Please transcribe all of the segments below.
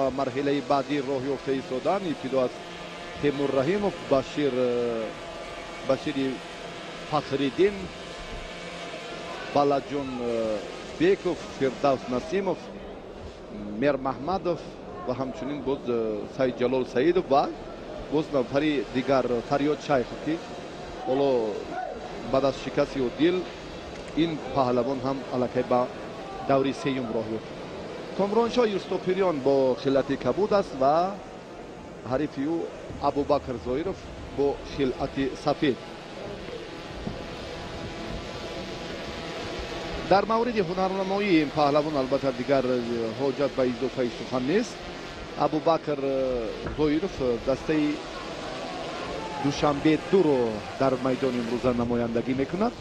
ба марҳилаи баъдӣ роҳ ёфта истоданд. Ибтидо аз Темур Раҳимов, Башири Фахриддин, Балаҷон Беков, Фирдавс Насимов, Мермаҳмадов ва ҳамчунин боз Саидҷалол Саидов ва боз нафари дигар Фарёд Шайхов, ки ҳоло баъд аз шикасти Одил ин паҳлавон ҳам аллакай ба даври сеюм роҳ ёфт. Комроншоҳ Юстопириён бо хилъати кабуд аст ва ҳарифи ӯ Абубакр Зоиров бо хилъати сафед. Дар мавриди ҳунарнамоии ин паҳлавон албатта дигар ҳоҷат ба изофаи сухан нест. Абубакр Зоиров дастаи Душанбе дуро дар майдони имрӯза намояндагӣ мекунад.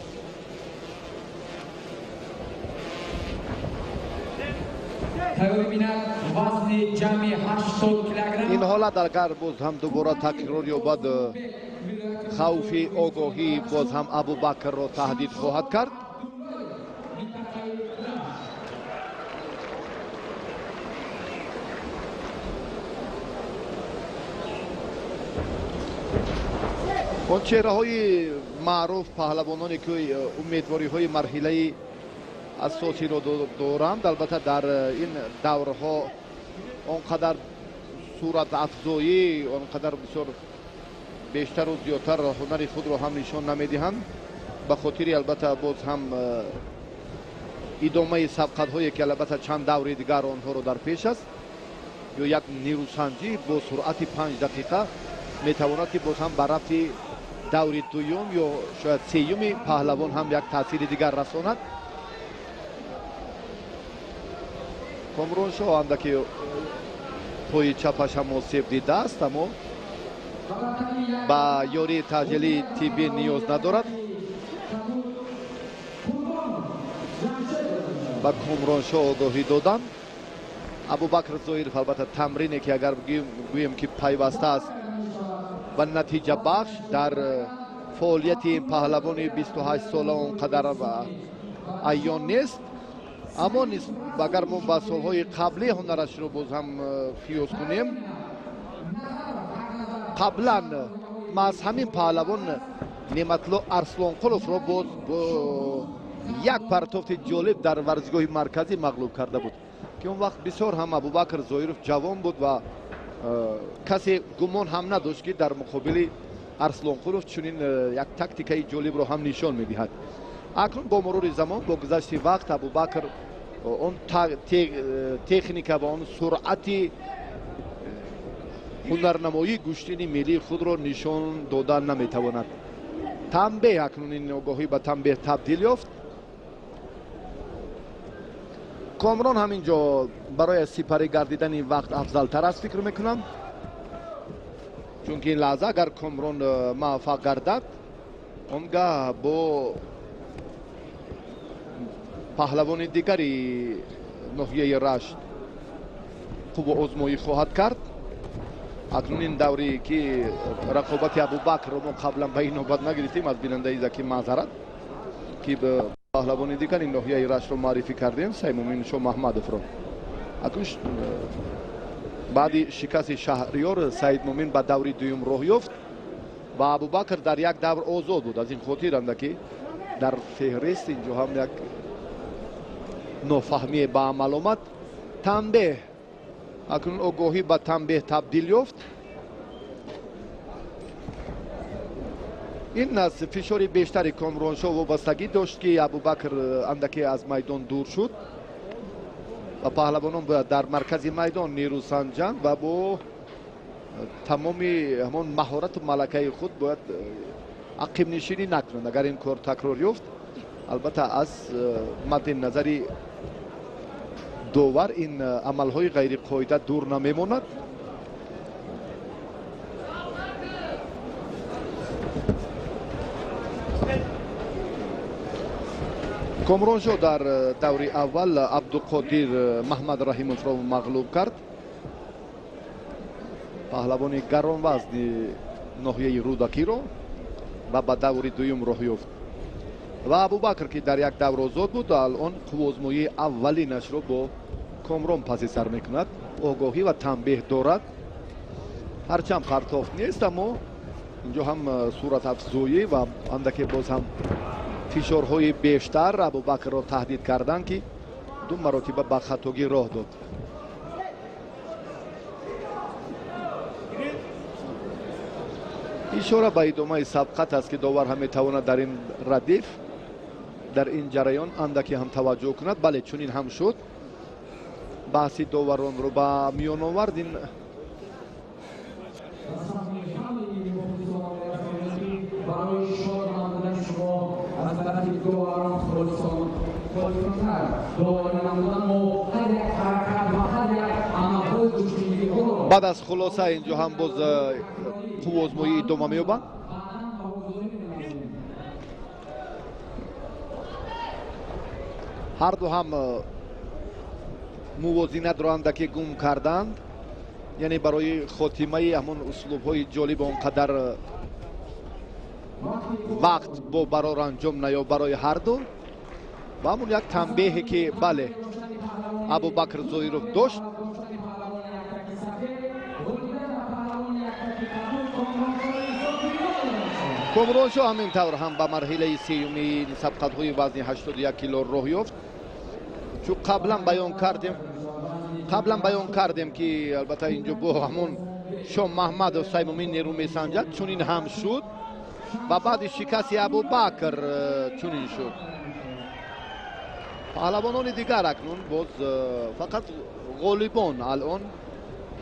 Ин ҳолат агар боз ҳам дубора такрор ёбад, хавфи огоҳӣ боз ҳам Абубакрро таҳдид хоҳад кард. Он чеҳраҳои маъруф, паҳлавононе ки умедвориҳои марҳилаи асосиро доранд, албатта дар ин даврҳо он қадар суратафзоӣ, он қадар бисёр бештару зиёдтар ҳунари худро ҳам нишон намедиҳанд. Ба хотири албатта боз ҳам идомаи сабқатҳое ки албатта чанд даври дигар онҳоро дар пеш аст, ё як нерӯсанҷӣ бо суръати 5 дақиқа метавонад ки боз ҳам ба рафти даври дуюм ё шояд сеюми паҳлавон ҳам як таъсири дигар расонад. Комроншоҳ андаки пои чапаш ҳам осеб дидааст, аммо ба ёрии таъҷилии тиббӣ ниёз надорад. Ба Комроншоҳ огоҳӣ доданд. Абубакр Зоиров албатта тамрине ки агар гӯем ки пайваста аст ва натиҷабахш дар фаъолияти ин паҳлавони 28 сола он қадар айён нест, аммо агар мо ба солҳои қаблӣ ҳунарашро боз ҳам қиёс кунем, қаблан маҳз ҳамин паҳлавон Неъматулло Арслонқуловро боз бо як партофти ҷолиб дар варзишгоҳи марказӣ мағлуб карда буд, ки он вақт бисёр ҳам Абубакр Зоиров ҷавон буд ва касе гумон ҳам надошт, ки дар муқобили Арслонқулов чунин як тактикаи ҷолибро ҳам нишон медиҳад. Акнун бо мурури замон, бо гузашти вақт, Абубакр он техника ва он суръати ҳунарнамоии гӯштини миллии худро нишон дода наметавонад. Танбеҳ, акнун ин огоҳӣ ба танбеҳ табдил ёфт. Комрон ҳамин ҷо барои сипарӣ гардидани вақт афзалтар аст, фикр мекунам, чунки ин лаҳза агар Комрон муваффақ гардад, он гаҳ бо паҳлавони дигари ноҳияи Рашт қувваозмоӣ хоҳад кард. Акнун ин давре ки рақобати Абубакрро мо қаблан ба ин навбат нагирифтем, аз бинандаи заки маъзарат, ки паҳлавони дигари ноҳияи Раштро муаррифӣ кардем, Саймуминшо Маҳмадовро. Акнун баъди шикасти Шаҳриёр Саидмумин ба даври дуюм роҳ ёфт ва Абубакр дар як давр озод буд. Аз ин хотир андаки дар феҳрист инҷо ҳам як нофаҳмие ба амал омад. Танбеҳ, акнун огоҳӣ ба танбеҳ табдил ёфт. Ин аз фишори бештари Комроншоҳ вобастагӣ дошт, ки Абубакр андаке аз майдон дур шуд ва паҳлавонон бояд дар маркази майдон нерӯ санҷанд ва бо тамоми ҳамон маҳорату малакаи худ бояд ақибнишинӣ накунанд. Агар ин кор такрор ёфт, албатта аз мадди назари довар ин амалҳои ғайриқоида дур намемонад. Комроншоҳ дар даври аввал Абдуқодир Маҳмад Раҳимовро мағлуб кард. Паҳлавони гаронвазни ноҳияи Рӯдакиро ва ба даври дуюм роҳ ёфт. Ва Абубакр, ки дар як давр озод буд, алон қувваозмоии аввалинашро бо Комрон паси сар мекунад, огоҳӣ ва танбеҳ дорад. Ҳарчанд партофт нест, аммо инҷо ҳам суратафзоӣ ва андаке боз ҳам фишорҳои бештар Абубакрро таҳдид карданд, ки ду маротиба ба хатогӣ роҳ дод. Ишора ба идомаи сабқат аст, ки довар ҳам метавонад дар ин радиф, дар ин ҷараён андаке ҳам таваҷҷӯҳ кунад. Бале, чунин ҳам шуд. Баҳси доваронро ба миён овард. Ин баъд аз хулоса инҷо ҳам боз қувваозмоӣ идома меёбанд. Ҳарду ҳам мувозинатро андаке гум карданд, яъне барои хотимаи ҳамон услубҳои ҷолиб он қадар вақт бо барор анҷом наёб барои ҳарду. Ва ҳамон як танбеҳе ки бале Абубакр Зоиров дошт. Комроншо ҳамин тавр ҳам ба марҳилаи сеюми сабқатҳои вазни 81 кило роҳ ёфт. Чун қаблан баён кардем, ки албатта инҷо бо ҳамон Шом Маҳмадов Саймумин нерӯ месанҷад, чунин ҳам шуд ва баъди шикасти Абубакр чунин шуд. Паҳлавонони дигар акнун боз фақат ғолибон алон